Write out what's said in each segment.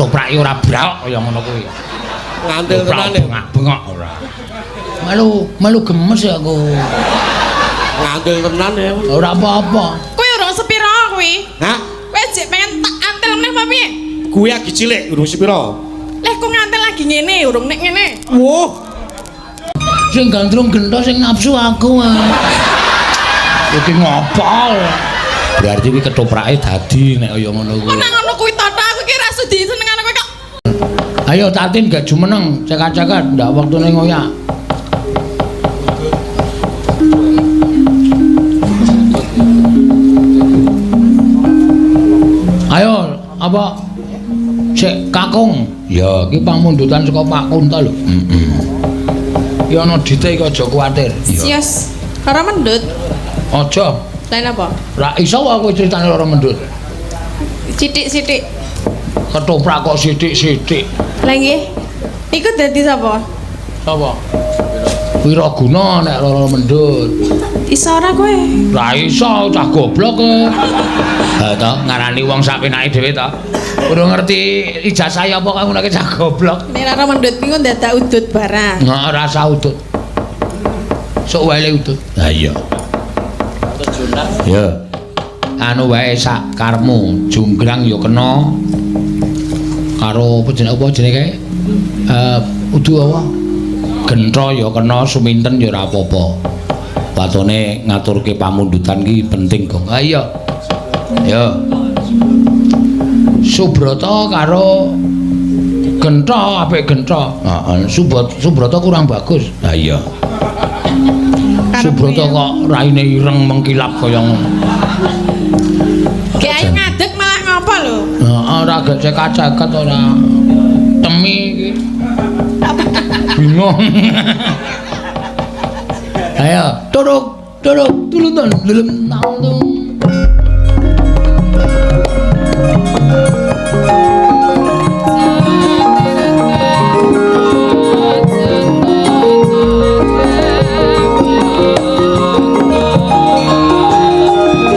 Ketoprake ora braok kaya ngono kuwi. Ngantil tenan ya. Bengak-bengok ora. Melu melu gemes ya aku. Ngantil tenan ya. Ora apa-apa. Kuwi urung sepira kuwi? Hah? Kowe jek pengen tak antil meneh apa piye? Kuwi lagi cilik urung sepira? Leh kok ngantil lagi ngene, urung nek ngene. Wuh, Sing gandrung gento sing nafsu aku. Iki ngopo? Berarti kuwi ketoprake dadi nek kaya ngono Kok kuwi. nang ngono kuwi tata aku ki ra sudi senengane kowe kok. Ayo Tatin gak jumeneng, cekat-cekat ndak wektune ngoyak. Ayo, apa? Sik kakung. Ya, iki pamundutan saka Pak Kunto lho. Heeh. Iki ana dite iki aja kuwatir. Sios. Lara mendut. Aja. Lain apa? Ra iso aku critane lara mendut. Sithik-sithik. Ketoprak kok sithik-sithik. Lah nggih. Iku dadi sapa? Sapa? Wiraguna nek lara mendut. Iso ora kowe? Ra iso cah goblok kowe. Ha to, ngarani wong sak penake dhewe to. Urung ngerti ijazah apa kok ngono cah goblok. Nek lara mendut iku ndadak udut barang. Heeh, rasa udut. Sok wae le udut. Ha iya. Ya. Anu wae sak karepmu, junggrang ya kena. Karo apa jenenge kae? Udu apa? Gentha ya kena, suminten ya ora apa-apa. Watone ngaturke pamundutan ki penting, Gong. Ha iya. Ya. Subrata karo Gentha apik Gentha. Heeh, Subrata kurang bagus. Ha iya. Subrata kok raine ireng mengkilap kaya ngono. Gek ayo ngadeg malah ngopo lho? Heeh, ora gek cekat-ceket ora. Temi iki. Bingung. Ayo, turuk, turuk, tulunton, lelem taung.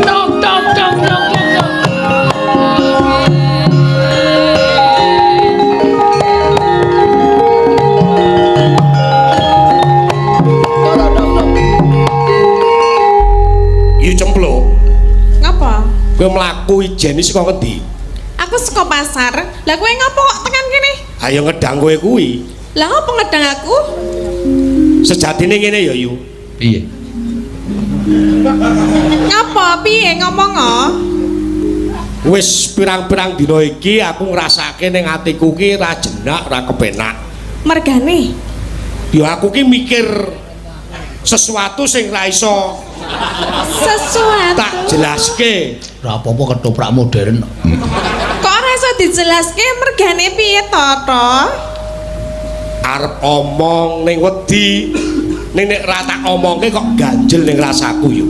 Tok tok tok tok tok tok. Tok tok tok. Yu cempluk. Ngopo? Kowe mlaku ijeni saka ngendi? Aku saka pasar. Lah kowe ngopo kok tekan kene? Ayo ngedang kowe kuwi. Lah ngopo ngedang aku? Sejatine ngene ya, Yu. Piye? Ngopo piye ngomong oh? Wis pirang-pirang dina iki aku ngrasake ning atiku ki ra jenak, ra kepenak. Mergane. Ya aku ki mikir sesuatu sing ra iso Sesuatu. tak jelaske. Ora apa-apa ketoprak modern. Kok ora iso dijelaske mergane piye to, to? Arep omong ning wedi, ning nek ra tak omongke kok ganjel ning rasaku yo.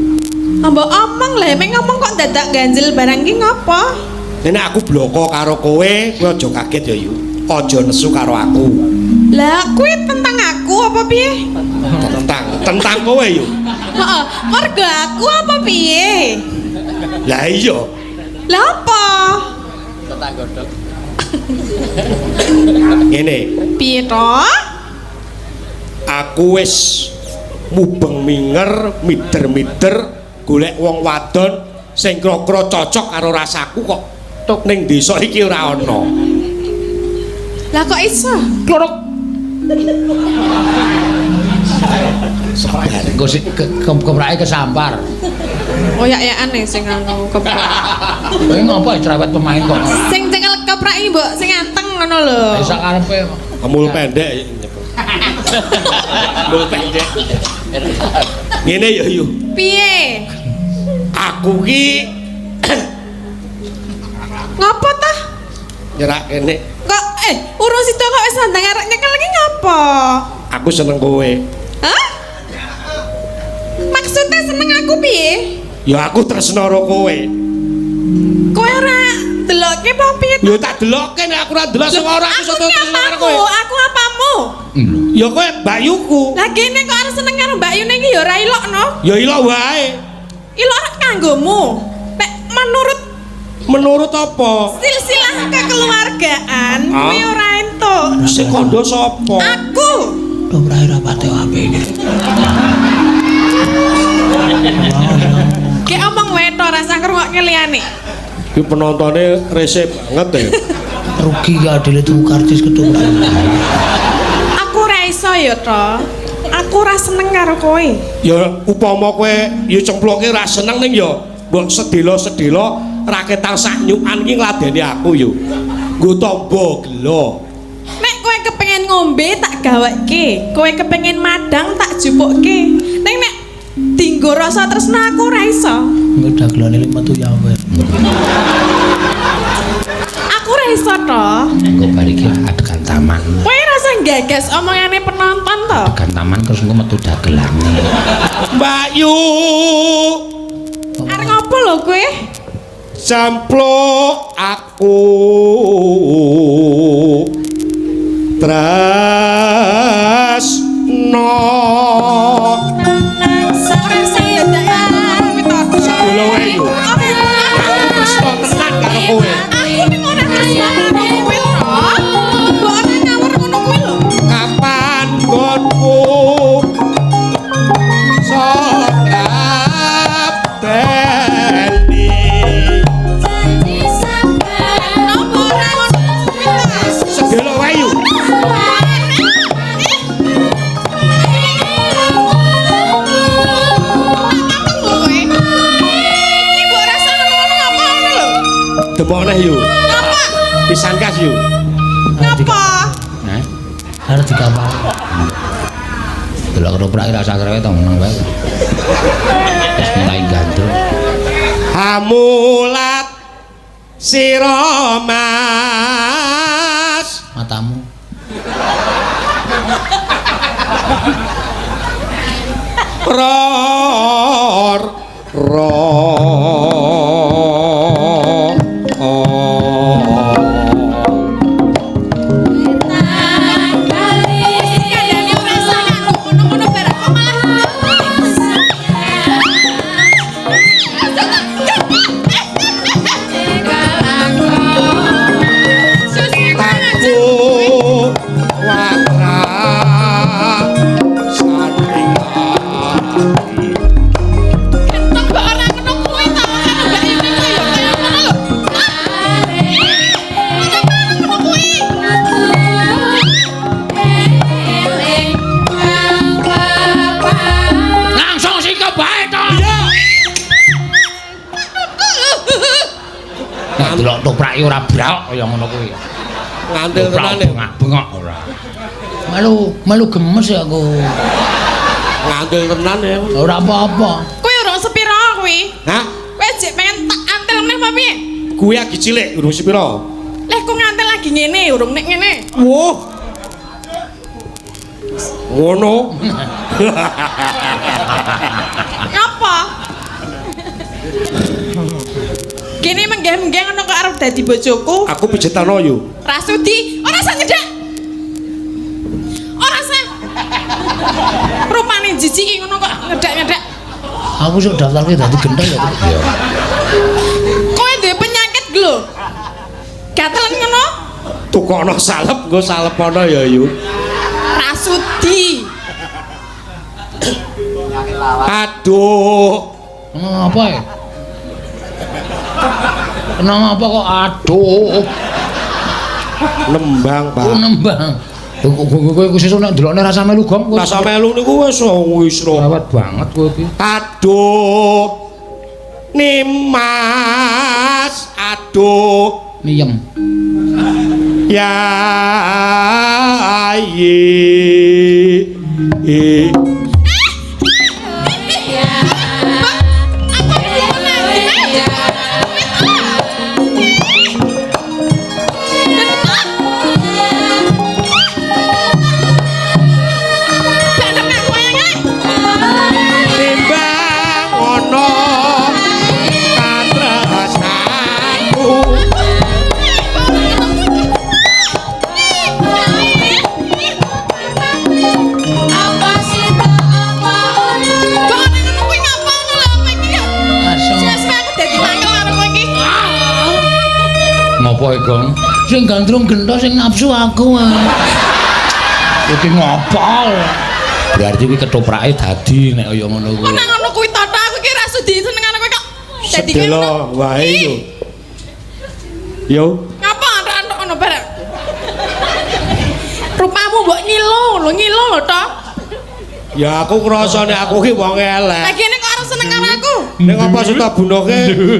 Mbok omong lho, mek ngomong kok dadak ganjel barang ki ngopo? Nek aku bloko karo kowe, kowe aja kaget ya, Yu. Aja nesu karo aku. Lah kuwi tentang aku apa piye? Tentang kowe, Yu. Heeh, mergo aku apa piye? Lah iya. Lah apa? Ngene, Piye to? aku wis mubeng minger, mider-mider golek wong wadon sing kira-kira cocok karo rasaku kok tok ning desa iki ora ana. Lah kok iso? Klorok. Engko sik keprake kesampar. Oh ya ya aneh sing anu keprak. Kowe ngopo cerewet pemain kok. Sing cekel keprak iki mbok sing anteng ngono lho. Sak karepe. Amul pendek. Amul pendek. Ngene ya, Yu. Piye? Aku ki Ngopo ta? nyerak kene. Kok urung sida kok wis sandang arek nyekel iki ngopo? Aku seneng kowe. Hah? Maksudnya seneng aku piye? Ya aku tresno karo kowe. Kowe ora delokke apa piye? Ya tak delokke nek aku ora delok sing ora aku Aku iso ki tresno karo apamu? kowe. Aku apamu? Ya kowe mbakyuku. Lah kene kok arep seneng karo Mbak Yune iki ya ora ilokno. Ya ilok wae. Ilok ora kanggomu. Nek menurut Menurut apa? Silsilah kekeluargaan kuwi ora entuk. Sing kandha sapa? Aku. Ketoprak ora pati apik iki. Ki omong wae to rasa ngrungokke liyane. Iki penontone rese banget ya. Rugi ya adile tuku karcis ketoprak. Aku ora iso ya to. Aku ora seneng karo kowe. Ya upama kowe ya cemploke ora seneng ning ya mbok sedela-sedela raketang sak nyukan iki ngladeni aku yo. Nggo tamba gela. Nek kowe kepengin ngombe tak gaweke, kowe kepengin madang tak jupukke. Ning nek dinggo rasa tresna aku ora iso. Engko dagelane metu ya kowe. Aku ora iso to. Engko bar iki adegan taman. Kowe rasa gagas omongane penonton to. Adegan taman terus engko metu dagelane. Mbak Yu. Arep ngopo lho kowe? Cempluk aku tresno. Ora iso dadak kuwi to. Sedela wae yo. Aku tresno tenan karo kowe. Aku ning ora tresno karo kowe to. Mbok ora ngawur ngono kuwi lho. Kapan nggonku sograbeni Napa ora ngono kuwi to? Sedela wae yo. Demok neh yo. Pisan kas yo. Hah? Arep dikawal. Delok ketoprak rasa krewe to meneng wae. Wis mulai gandrung. Hamulat sira Mas. Matamu. Ror ro. Aku watra saning ati. Langsung sikep bae to. Iya. Nek delok toprak ora braok kaya ngono kuwi. Ngantil tenan ya. Bengok-bengok ora. Melu melu gemes ya aku. Ngantil tenan ya. Ora apa-apa. Kowe urung sepiro kuwi? Hah? Kowe jek pengen tak antil meneh apa piye? Kuwi lagi cilik urung sepiro? Leh ku ngantil lagi ngene, urung nek ngene. Wah. Ngono. Ngapa? Gini menggeh-menggeh ngono kok arep dadi bojoku. Aku pijetano yo. Rasudi, ora usah nyedhak. Ora usah. Rupane jijik ngono kok ngedhak-ngedhak. Aku sok daftarke dadi gendeng ya. Iya. Kowe duwe penyakit lho. Gatelen ngono? Tukokno salep, nggo salepono ya yu. Rasudi. Aduh. Apa ya? Kenapa kok aduh? Nembang, Pak. Oh, nembang. Kowe iku sesuk nek ndelokne rasa melu gong kowe. Rasa melu niku wis wis rawat banget kowe iki. Aduh. Nimas, aduh. Miyem. Ya ye. Timbang ana katresnanku. Apa sih? Ngopo e, Gong? Sing gandrung gento sing nafsu aku. Iki ngopo? Berarti kuwi ketoprake dadi nek kaya ngono kuwi. Kok nang ngono kuwi toto aku ki ra sudi senengane kowe kok. Dadi Sedelo wae yo. Yo, Ngapa antuk-antuk ngono bareng? Rupamu mbok ngilo lho, ngilo lho to. Ya aku ngrasa nek aku ki wong elek. Lah kene kok arep seneng karo aku. Ning apa suta bunuhke,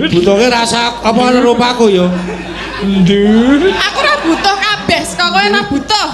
butuhke rasa apa rupaku yo. Aku ora butuh kabeh, saka kowe ora butuh.